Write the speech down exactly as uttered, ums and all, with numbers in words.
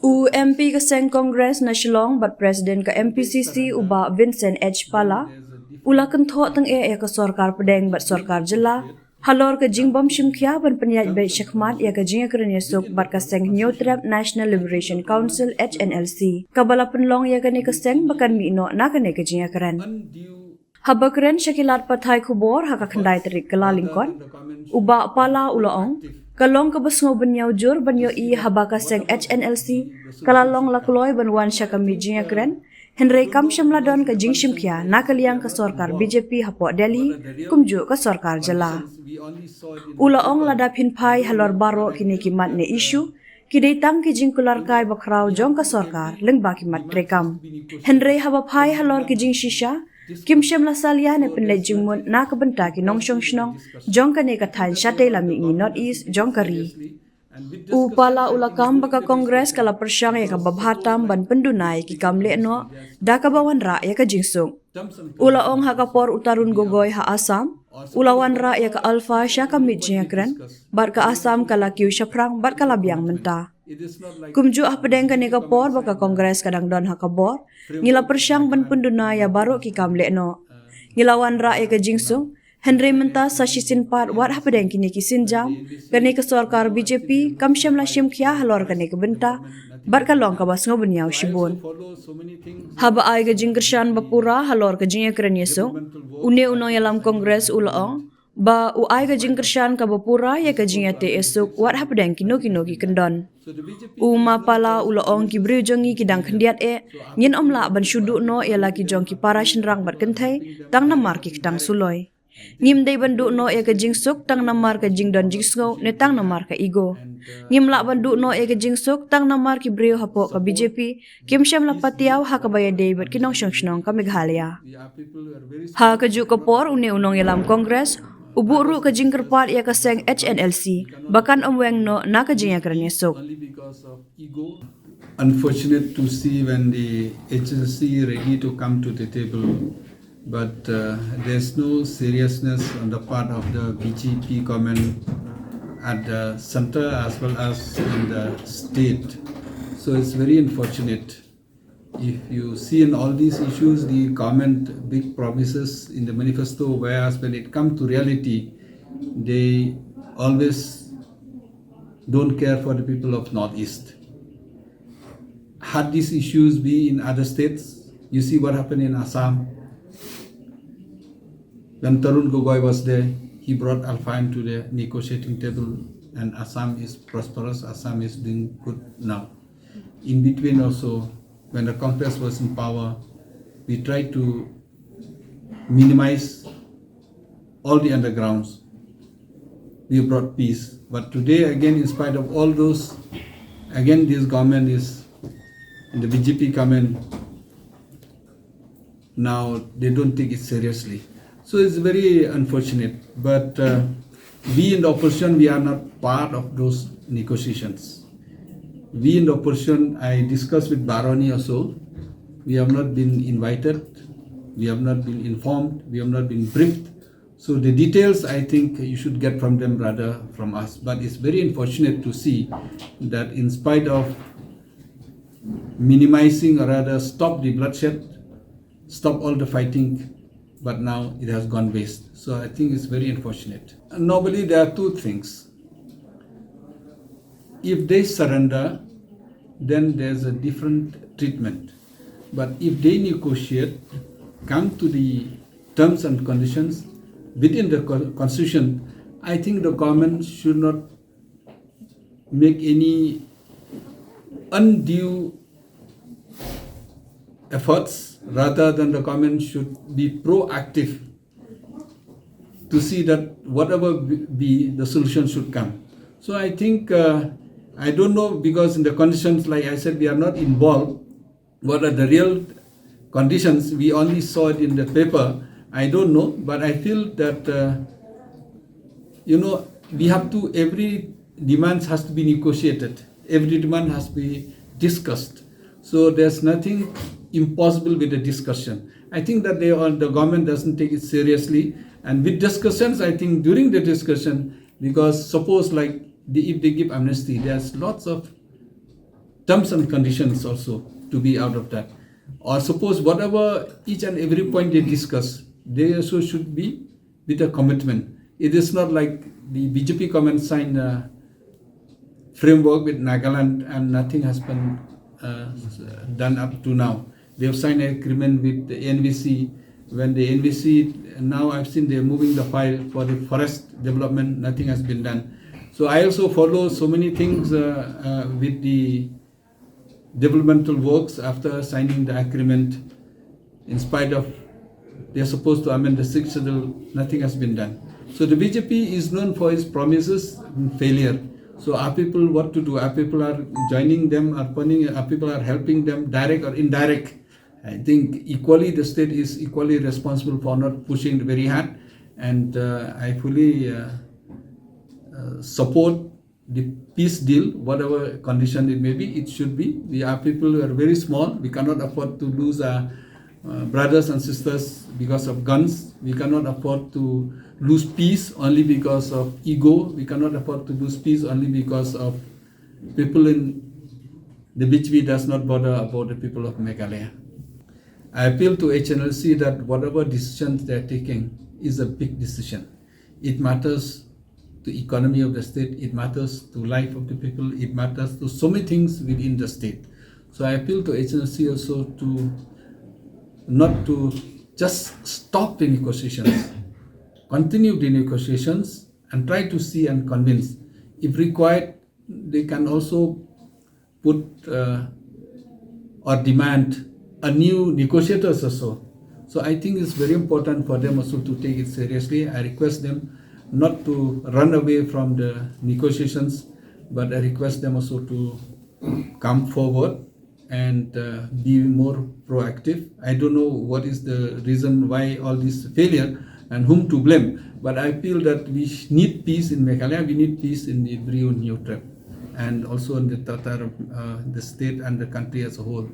U M P ka seng Congress na Shillong bad President ka M P C C u Bah Vincent H Pala u la kynthoh tyngeh ïa ka sorkar pdeng bad sorkar jylla halor ka jingbym shim khia ban pynïaid beit shakhmat ïa ka jingïakren ïasuk bad ka seng Hynñiewtrep National Liberation Council, H N L C, kaba la pynlong ïa kane ka seng ba kan mih noh na kane ka jingïakren. Haba kren sha ki lad pathai khubor ha ka khyndai tarik Kyllalyngkot, u Bah Pala u la ong, ka long kaba sngewbynñiaw jur ban ïohi haba ka seng H N L C ka la long la kloi ban wan sha ka miet jingïakren, hynrei kam shym la don ka jingshim khia na ka liang ka sorkar B J P hapoh Delhi, kumjuh ka sorkar jylla. U la ong lada phin phai halor baroh kine ki mat ne issue, ki dei tang ki jingkular kai bakhraw jong ka sorkar lyngba ki mat treikam. Hynrei haba phai halor ki jingshisha, kim shym la salia ne pynleit jingmut na ka bynta ki nongshong shnong jong kane ka thaiñ shatei la mihngi North East jong ka ri. U Pala u la kam ba ka Congress ka la pyrshang ïa kaba bha tam ban pynduna ïa ki kam lehnoh da kaba wanrah ïa ka jingsuk. U la ong ha ka por u Tarun Gogoi ha Assam u la wanrah ïa ka ALFA sha ka miet jingïakren, bad ka Assam ka la kiew shaphrang bad ka la biang mynta. Kumjuh hapdeng kane ka por ba ka Congress ka dang don ha ka bor, ngi la pyrshang ban pynduna ïa baroh ki kam lehnoh. Ngi la wanrah ïa ka jingsuk, hynrei mynta sa shisien pat wat hapdeng kine ki sienjam, kane ka sorkar B J P kam shym la shim khia halor kane ka bynta, bad ka long kaba sngewbynñiaw shibun. Haba ai ka jingkyrshan ba pura halor ka jingïakren ïasuk, une u nongïalam Congress u la ong ba u ai ka jingkyrshan kaba pura ïa ka jingïateh ïasuk wat hapdeng kino kino ki kyndon. U Ma Pala u la ong ki briew jong ngi ki dang khyndiat eh, ngin ym lah ban shu duh noh ïa la ki jong ki para shynrang bad kynthei tang namar ki ktang suloi. Ngim dei ban duh noh ïa ka jingsuk tang namar ka jingdon jingsngew ne tang namar ka ego. Ngim lah ban duh noh ïa ka jingsuk tang namar ki briew hapoh ka B J P kim shym la patiaw ha kaba ïadei bad ki nongshong shnong ka Meghalaya. Ha kajuh ka por une u nongïalam Congress u buh ruh ka jingkyrpad ïa ka seng H N L C ba kan ym weng noh na ka jingïakren ïasuk. Unfortunate to see when the H N L C ready to come to the table, but uh, there's no seriousness on the part of the B J P government at the center as well as in the state. So it's very unfortunate. If you see in all these issues, the government big promises in the manifesto, whereas when it comes to reality, they always don't care for the people of Northeast. Had these issues be in other states, you see what happened in Assam. When Tarun Gogoi was there, he brought ALFA to the negotiating table, and Assam is prosperous, Assam is doing good now. In between also, when the Congress was in power, we tried to minimize all the undergrounds. We brought peace. But today, again, in spite of all those, again, this government is, the B J P government, now they don't take it seriously. So it's very unfortunate. But uh, we in the opposition, we are not part of those negotiations. We in the opposition, I discussed with Baroni also. We have not been invited. We have not been informed. We have not been briefed. So the details, I think, you should get from them rather from us. But it's very unfortunate to see that in spite of minimizing or rather stop the bloodshed, stop all the fighting, but now it has gone waste. So I think it's very unfortunate. And normally there are two things. If they surrender, then there's a different treatment. But if they negotiate, come to the terms and conditions within the constitution, I think the government should not make any undue efforts. Rather than the government should be proactive to see that whatever be the solution should come. So I think uh, I don't know, because in the conditions, like I said, we are not involved. What are the real conditions? We only saw it in the paper. I don't know, but I feel that uh, you know, we have to, every demand has to be negotiated. Every demand has to be discussed. So there's nothing impossible with the discussion. I think that they are, the government doesn't take it seriously. And with discussions, I think during the discussion, because suppose like the, if they give amnesty, there's lots of terms and conditions also to be out of that. Or suppose whatever each and every point they discuss, they also should be with a commitment. It is not like the B J P government signed a framework with Nagaland and nothing has been uh, done up to now. They have signed an agreement with the N V C. When the N V C, now I've seen they're moving the file for the forest development, nothing has been done. So I also follow so many things uh, uh, with the developmental works after signing the agreement, in spite of they're supposed to amend the Sixth Schedule, nothing has been done. So the B J P is known for its promises and failure. So are people what to do? Are people are joining them? Are funding? Are people are helping them, direct or indirect? I think equally the state is equally responsible for not pushing very hard, and uh, I fully uh, uh, support the peace deal, whatever condition it may be, it should be. We are people who are very small. We cannot afford to lose our uh, brothers and sisters because of guns. We cannot afford to lose peace only because of ego. We cannot afford to lose peace only because of people in the B J P does not bother about the people of Meghalaya. I appeal to H N L C that whatever decisions they are taking is a big decision. It matters to economy of the state, it matters to life of the people, it matters to so many things within the state. So I appeal to H N L C also to not to just stop the negotiations, continue the negotiations and try to see and convince. If required, they can also put uh, or demand a new negotiators also. So I think it's very important for them also to take it seriously. I request them not to run away from the negotiations, but I request them also to come forward and uh, be more proactive. I don't know what is the reason why all this failure and whom to blame, but I feel that we need peace in Meghalaya, we need peace in the Bru Hynñiewtrep, and also in the Tatar, uh, the state and the country as a whole.